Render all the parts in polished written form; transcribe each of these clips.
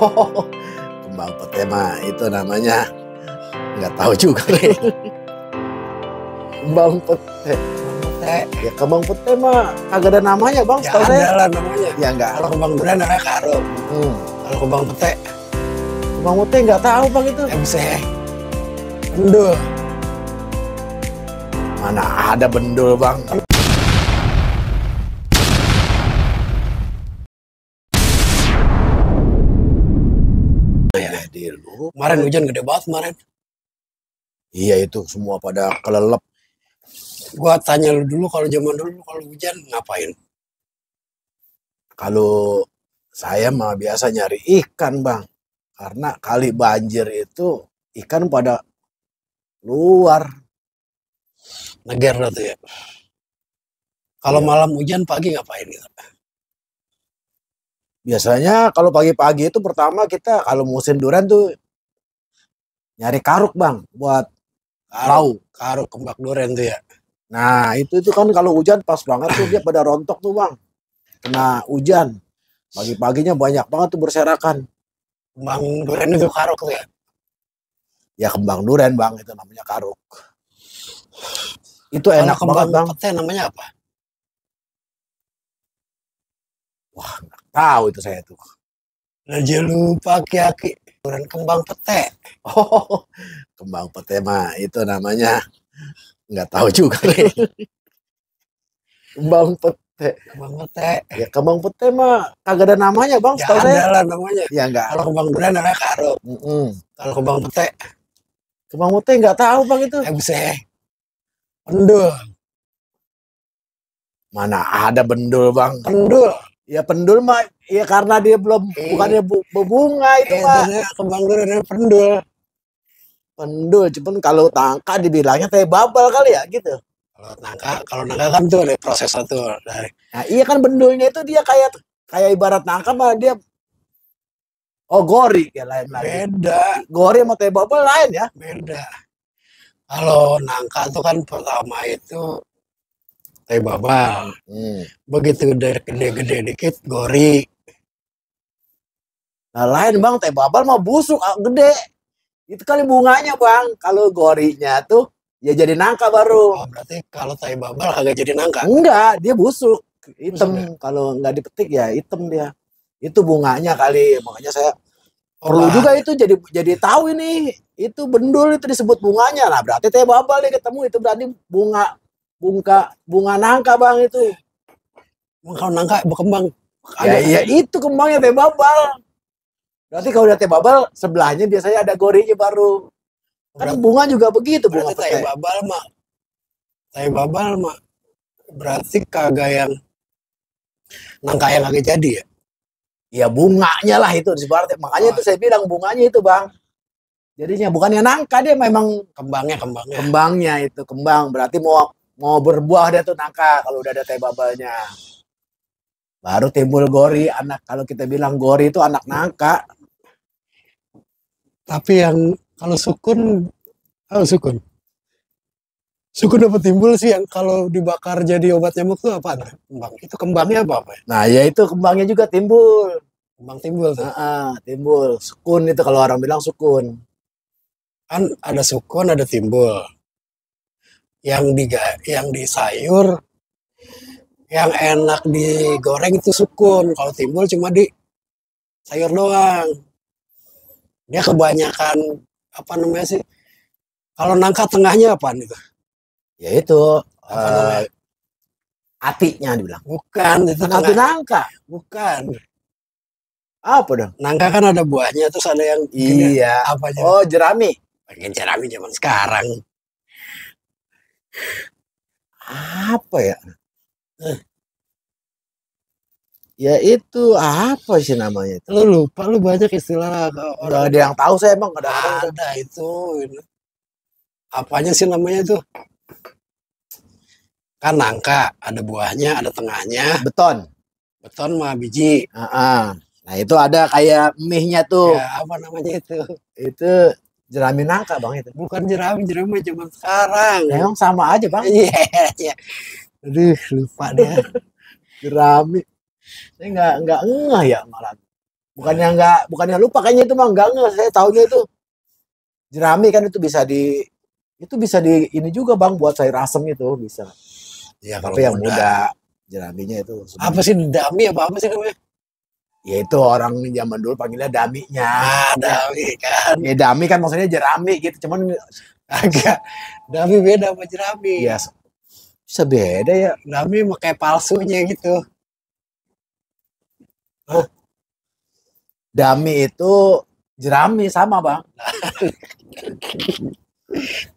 Oh, kembang pete mah itu namanya nggak tahu juga. Kembang pete. Ya kembang pete mah kagak ada namanya bang. Ya Setahu saya. ada lah namanya. Ya enggak. Kalau kembang durian namanya karo. Kalau kembang pete, Kembang pete nggak tahu bang itu. MC. Bendul. Mana ada bendul bang. Ya. Dulu. Kemarin hujan gede banget kemarin. Iya itu semua pada kelelep. Gua tanya lu dulu kalau zaman dulu kalau hujan ngapain? Kalau saya mah biasa nyari ikan bang. Karena kali banjir itu ikan pada luar. Neger lah tuh ya. Kalau Iya. malam hujan pagi ngapain gitu? Biasanya kalau pagi-pagi itu pertama kita kalau musim durian tuh nyari karuk bang buat lauk. Karuk kembang durian tuh ya. Nah itu kan kalau hujan pas banget tuh dia pada rontok tuh bang. Kena hujan. Pagi-paginya banyak banget tuh berserakan. Kembang durian itu karuk tuh ya. Ya kembang durian bang itu namanya karuk. Itu Kalau enak banget bang. pete namanya apa? Wah nggak tahu itu saya tuh. Aja lupa ki durian kembang pete. Oh kembang pete mah itu namanya nggak tahu juga. Kembang pete. Kembang pete. Ya kembang pete mah kagak ada namanya bang. Ya Setahu ada saya. lah namanya. Ya enggak. Kalau kembang durian namanya karuk. Kalau kembang pete, Kembang pete nggak tahu bang itu. MC. Pendul. Mana ada bendul bang. Pendul. Ya pendul mah ya karena dia belum bukannya berbunga itu mah. Kembang durian pendul. Pendul cuman kalau tangka dibilangnya teh babal kali ya gitu. Kalau nangka kan tuh ada proses satu dari. Nah iya kan bendulnya itu dia kayak ibarat nangka mah dia. Oh gori ya lain lagi. Beda. Gori sama teh babal lain ya. Beda. Kalau nangka tuh kan pertama itu teh babal. Begitu gede-gede dikit gori. Nah lain bang teh babal mah busuk gede. Itu kali bunganya bang. Kalau gorinya tuh ya jadi nangka baru. Oh, berarti kalau teh babal kagak jadi nangka? Enggak, dia busuk. Hitam. Busuk ya? Kalau nggak dipetik ya hitam dia. Itu bunganya kali. Makanya saya perlu juga itu jadi tahu ini. Itu bendul itu disebut bunganya. Nah berarti teh babal nih ketemu itu berarti bunga nangka bang itu. Kalau nangka berkembang. Ya itu kembangnya teh babal. Berarti kalau udah teh babal sebelahnya biasanya ada gorinya baru. Kan bunga juga begitu bunga teh babal mah berarti kagak yang nangka yang kagak jadi ya? Ya bunganya lah itu disebut. Makanya itu saya bilang bunganya itu bang. Jadinya bukannya nangka dia memang kembangnya itu kembang berarti mau berbuah dia tuh nangka kalau udah ada teh babalnya. Baru timbul gori anak kalau kita bilang gori itu anak nangka. Tapi yang kalau sukun dapat timbul sih yang kalau dibakar jadi obat nyamuk tuh apa? Kembang. Itu kembangnya apa? Nah ya itu kembangnya juga timbul. Kembang timbul tuh. Timbul. Sukun itu kalau orang bilang sukun. Kan ada sukun ada timbul. Yang di sayur yang enak digoreng itu sukun. Kalau timbul cuma di sayur doang. Dia kebanyakan apa namanya sih? Kalau nangka tengahnya apaan itu? Ya itu atinya dibilang. Bukan, itu ati nangka. Bukan. Apa dong? Nangka kan ada buahnya terus ada yang iya. Apanya? Oh, jerami. Pengen jerami zaman sekarang. Apa ya? Ya itu apa sih namanya itu? Lu lupa, lu banyak istilah orang ada yang tahu saya emang kadang-kadang ada itu. Apanya sih namanya itu? Kan nangka ada buahnya, ada tengahnya. Beton mah biji. Nah itu ada kayak mie-nya tuh. Ya, apa namanya itu? Itu jerami nangka bang itu. Bukan jerami zaman sekarang. Emang sama aja bang. Iya. Aduh lupa deh. Jerami. Saya nggak ngeh ya malah. bukannya lupa kayaknya itu mah enggak, saya tahunya itu jerami kan itu bisa di ini juga Bang buat sayur asem itu bisa. Ya kalau Tapi yang muda. muda jeraminya itu Apa sih dami apa sih namanya? ya itu orang zaman dulu panggilnya daminya. Ah, dami kan. Ya dami kan maksudnya jerami gitu, cuman Agak dami beda sama jerami. ya bisa beda ya. Dami mah kayak palsunya gitu. Dami itu jerami sama Bang.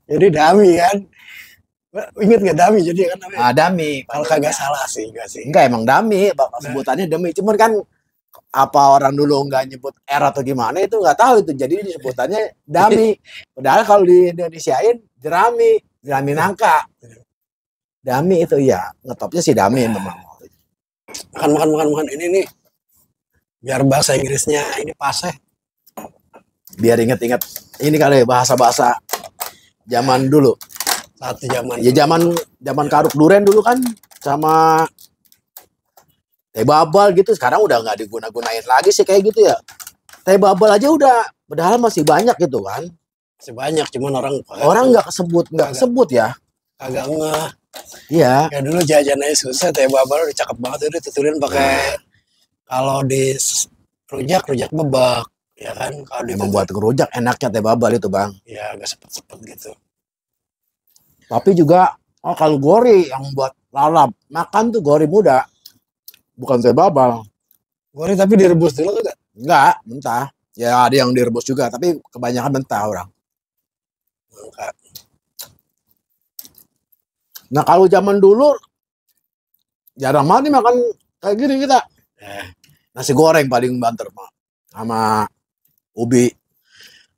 Jadi dami kan. Ingat nggak dami jadi kan namanya? Ah, dami. Kalau kagak salah sih, enggak sih. Enggak emang dami, sebutannya dami. Cuman kan apa orang dulu nggak nyebut R atau gimana itu nggak tahu itu. Jadi disebutannya dami. Padahal kalau di Indonesiain jerami nangka. Dami itu ya ngetopnya sih dami memang. Makan ini nih. Biar bahasa Inggrisnya ini pas Biar inget-inget ini kali bahasa-bahasa zaman dulu. Satu zaman. Ya zaman karuk duren dulu kan sama teh babal gitu. Sekarang udah nggak diguna-gunain lagi sih kayak gitu ya. Teh babal aja udah padahal masih banyak gitu kan. Masih banyak cuman orang nggak kesebut ya. Agak enggak. Iya. Ya dulu jajanannya susah, teh babal udah cakep banget udah tutulin pakai kalau di rujak bebek ya kan. Kalau Emang buat ngerujak enaknya teh babal itu Bang. Ya agak sepet-sepet gitu. Tapi juga kalau gori yang buat lalap makan tuh gori muda, bukan teh babal. Gori tapi direbus dulu enggak? Enggak, mentah. Ya ada yang direbus juga, tapi kebanyakan mentah orang. Enggak. Nah kalau zaman dulu jarang banget nih makan kayak gini kita. Nasi goreng paling banter sama ubi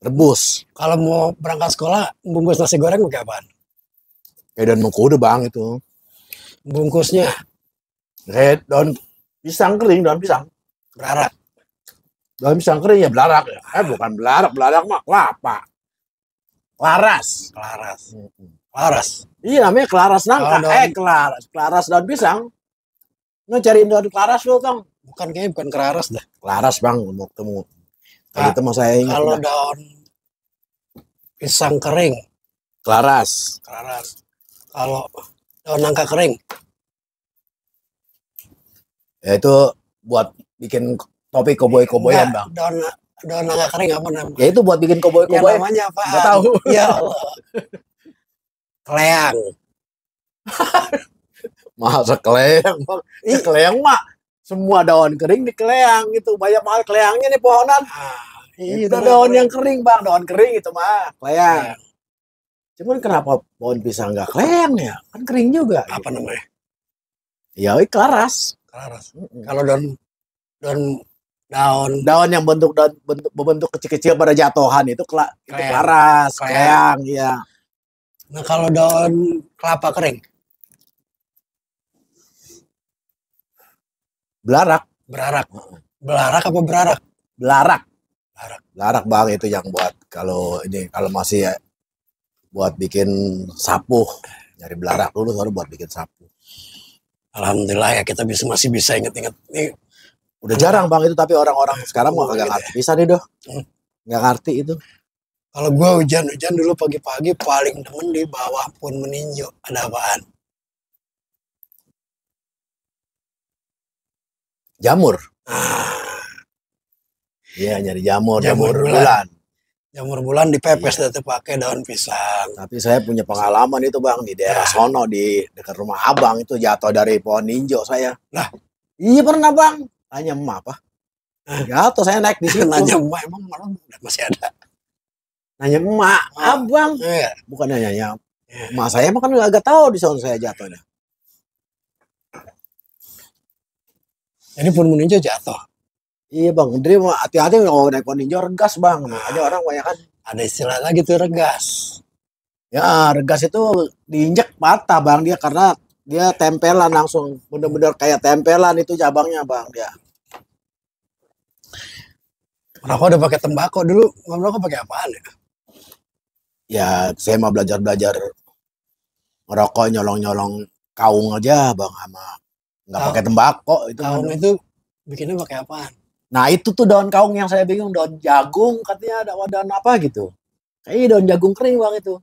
rebus. Kalau mau berangkat sekolah bungkus nasi goreng pakai apaan? Kayak daun mengkudu Bang itu. Bungkusnya Kayak daun pisang kering, daun pisang. berarak. Daun pisang kering ya belarak. Bukan belarak mah kelapa. Klaras. Iya namanya klaras nangka. Klaras daun pisang. Nggak cariin daun klaras lu Tong. Bukan kelaras dah. Klaras Bang, mau ketemu. Tadi itu mas saya ingat. Kalau daun pisang kering, klaras. Kalau daun nangka kering, ya itu buat bikin topi koboi-koboyan Bang. Daun nangka kering apa namanya? Ya itu buat bikin koboi-koboyan. Namanya apa? Nggak tahu. Ya Allah. Kleang. Masa kleang Bang? Kleang mah semua daun kering di kleang gitu. Banyak banget kleangnya nih pohonan. Itu daun yang kering Bang, daun kering itu mah kleang. Cuman kenapa pohon pisang nggak kleang ya? Kan kering juga. Apa gitu. namanya? Ya klaras. Kalau daun yang bentuk kecil-kecil pada jatuhan itu klaras, kleang ya. Nah kalau daun kelapa kering, belarak apa berarak? Belarak Bang itu yang buat kalau masih ya, buat bikin sapu, nyari belarak dulu baru buat bikin sapu. Alhamdulillah ya kita masih bisa inget-inget nih. Udah jarang Bang itu, tapi orang-orang sekarang mau kagak ngerti bisa nih nggak ngerti itu. Kalau gua hujan dulu pagi-pagi paling demen di bawah pohon meninjau. Ada apaan? Jamur. Iya nyari jamur bulan. Jamur bulan dipepes dan pakai daun pisang. Tapi saya punya pengalaman itu Bang di daerah sono di dekat rumah Abang itu jatuh dari pohon ninjo saya. Lah, iya pernah Bang. Tanya emak apa? Jatuh saya naik di situ. Nanya emak emang malam masih ada. Nanya emak, Abang. Bukan nanya. Emak saya emang kan agak tahu di sono saya jatuhnya. Jadi pohon meninjau jatuh. Iya Bang, jadi hati-hati kalau naik pohon ninjo regas Bang. Makanya orang banyak kan. Ada istilah lagi tuh regas. Ya regas itu diinjek patah Bang dia karena dia tempelan langsung. Bener-bener kayak tempelan itu cabangnya Bang dia. Merokok udah pakai tembakau dulu, merokok pakai apaan ya? Ya saya mau belajar ngerokok nyolong kaung aja Bang sama nggak pakai tembakau itu. Kaung itu bikinnya pakai apaan? Nah itu tuh daun kaung yang saya bingung, daun jagung katanya ada daun apa gitu. Kayaknya daun jagung kering bang itu.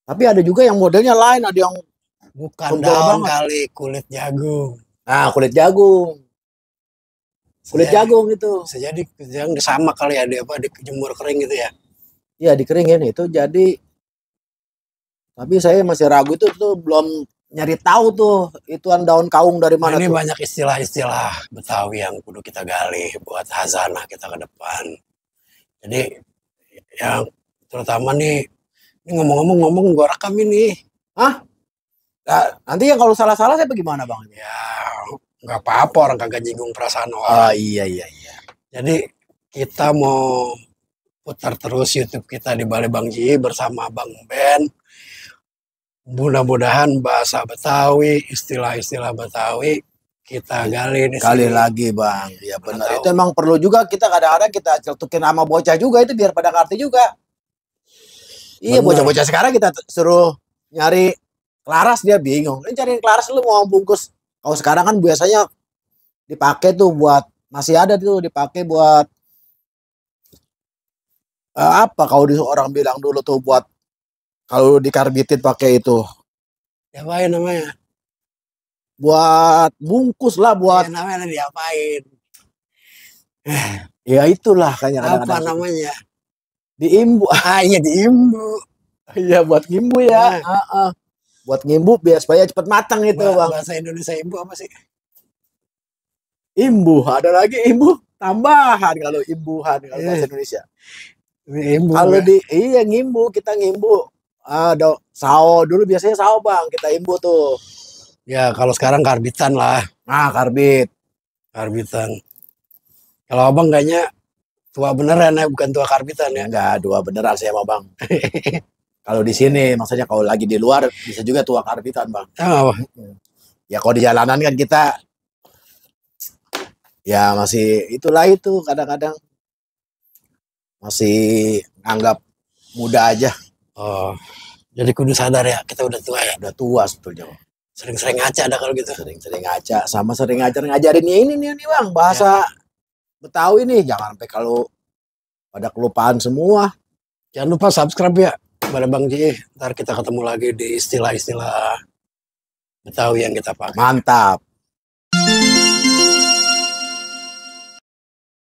Tapi ada juga yang modelnya lain, ada yang Bukan tebal daun banget. kali, kulit jagung. Nah kulit jagung, kulit jagung itu. Bisa jadi yang sama kali ya, apa dijemur kering gitu ya. Iya dikeringin itu jadi. Tapi saya masih ragu itu tuh belum nyari tahu tuh ituan daun kaung dari Nah, mana ini tuh. banyak istilah-istilah Betawi yang kudu kita gali buat hazanah kita ke depan. Jadi yang terutama nih, ini ngomong-ngomong gua rekam ini. Hah? Nah, nanti yang kalau salah-salah saya bagaimana bang? Ya nggak apa-apa, orang kagak nyinggung perasaan Oh orang. iya iya iya. Jadi kita mau putar terus YouTube kita di Balai Bang Ji bersama Bang Ben. Mudah-mudahan bahasa Betawi, istilah-istilah Betawi kita gali di Kali sini. lagi bang, ya benar. tahu. Itu emang perlu juga kita kadang-kadang kita cetukin sama bocah juga itu biar pada ngerti juga. Iya Benar. bocah-bocah sekarang kita suruh nyari Laras dia bingung. Ini cariin Laras lu mau bungkus. Kalau sekarang kan biasanya dipakai tuh buat masih ada tuh dipakai buat apa kalau orang bilang dulu tuh buat kalau dikarbitin pakai itu Diapain namanya? buat bungkus lah buat Ya, namanya diapain? ya itulah kayaknya Apa kadang-kadang namanya? diimbu. Ah iya diimbu. Iya buat ngimbu ya. Nah, Buat ngimbu biar supaya cepet matang itu bang. bahasa Indonesia imbu apa sih? Imbu ada lagi imbu tambahan kalau imbuhan kalau bahasa Indonesia. Imbu. Kalau di iya ngimbu kita ngimbu. Ada sao dulu biasanya sao bang kita imbu tuh. Ya kalau sekarang karbitan lah. Nah karbit. Karbitan. Kalau abang kayaknya tua beneran ya, bukan tua karbitan ya. Enggak dua beneran saya sama bang. Kalau di sini maksudnya kalau lagi di luar bisa juga tua karbitan bang. Oh, Ya kalau di jalanan kan kita ya masih itulah itu kadang-kadang masih anggap muda aja. oh, jadi kudu sadar ya kita udah tua ya. Udah tua sebetulnya. Sering-sering ngaca ada kalau gitu. Sering-sering ngaca sama sering ngajarinnya ini nih bang bahasa Betawi nih jangan sampai kalau pada kelupaan semua. Jangan lupa subscribe ya pada Bang Ji. Ntar kita ketemu lagi di istilah-istilah Betawi yang kita pakai. Mantap.